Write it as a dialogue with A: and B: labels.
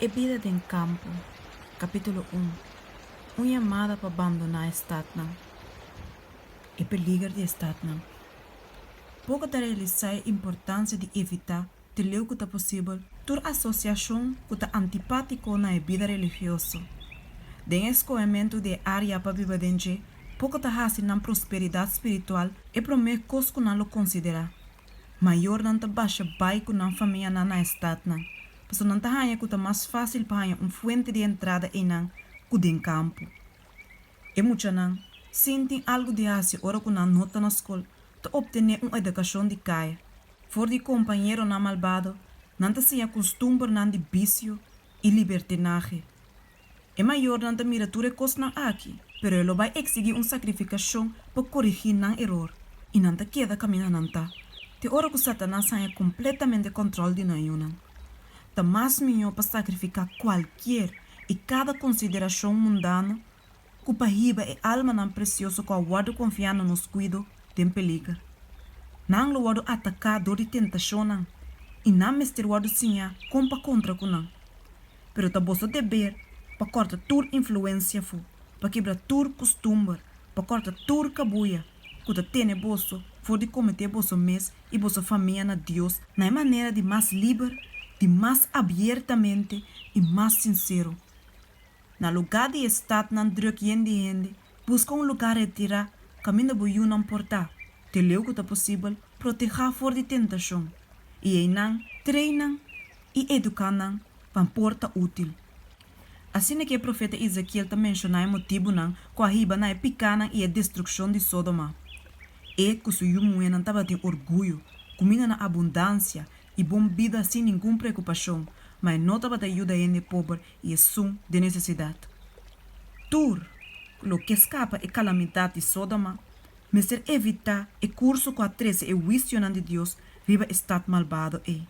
A: E bida den kampo, Kapítulo un, Un yamada pa bandoná e statnan. E peliger di e statnan. Poko ta realisá e importansia di evitá, te leu ku ta posibel, tur asosiashon ku ta antipátiko na e bida religioso. Den e skohementu di e área pa biba den dje, poko ta hasi nan prosperidat spiritual e promé kos ku nan lo konsiderá. Mayornan ta basha bai ku nan famianan na e statnan, pasobra nan ta haña ku ta mas fásil pa haña un fuente di entrada einan ku den kampo. E muchanan, sin tin algu di hasi ora ku nan no ta na skol, ta optené un edukashon di kaya. For di kompañeronan malbado, nan ta siña kustumbernan di bisio i libertinahe. E mayornan ta mira tur e kosnan aki, pero e lo bai eksigí un sakrifikashon pa korigí nan eror, i nan ta keda kaminda nan ta, te ora ku Satanas haña kompletamente kòntròl di nan yunan. Ta mas mihó pa sakrifiká kualkier i kada konsiderashon mundano ku pa hiba e almanan presioso ku a wòrdu konfiá na nos kuido den peliger. Nan lo wòrdu ataká dor di tentashonnan, i nan mester wòrdu siñá kon pa kontra ku nan. Pero ta boso deber pa kòrta tur influensia afó, pa kibra tur kustumber, pa kòrta tur kabuya ku ta tene boso for di kometé boso mes i boso famia na Dios na e manera di mas liber, di mas abiertamente i mas sinsero. Na lugá di e statnan drùk yen di hende, buska un lugá retirá kaminda bo yunan por ta, te leu ku ta posibel, protehá for di tentashon, i einan train nan i eduká nan pa por ta útil. Asina ku e profeta Ezekiel ta menshoná e motibunan ku a hiba na e pikánan i e destrukshon di Sodoma. E ku su yu muhénan tabatin orguyo, kuminda na abundansia i bon bida sin ningun preokupashon, ma e no tabata yuda hende pober i esun den nesesidat. Tur lo ke skapa e kalamidat di Sodoma mester evitá e kurso ku a trese e huisionan di Dios riba e stat malbado ei.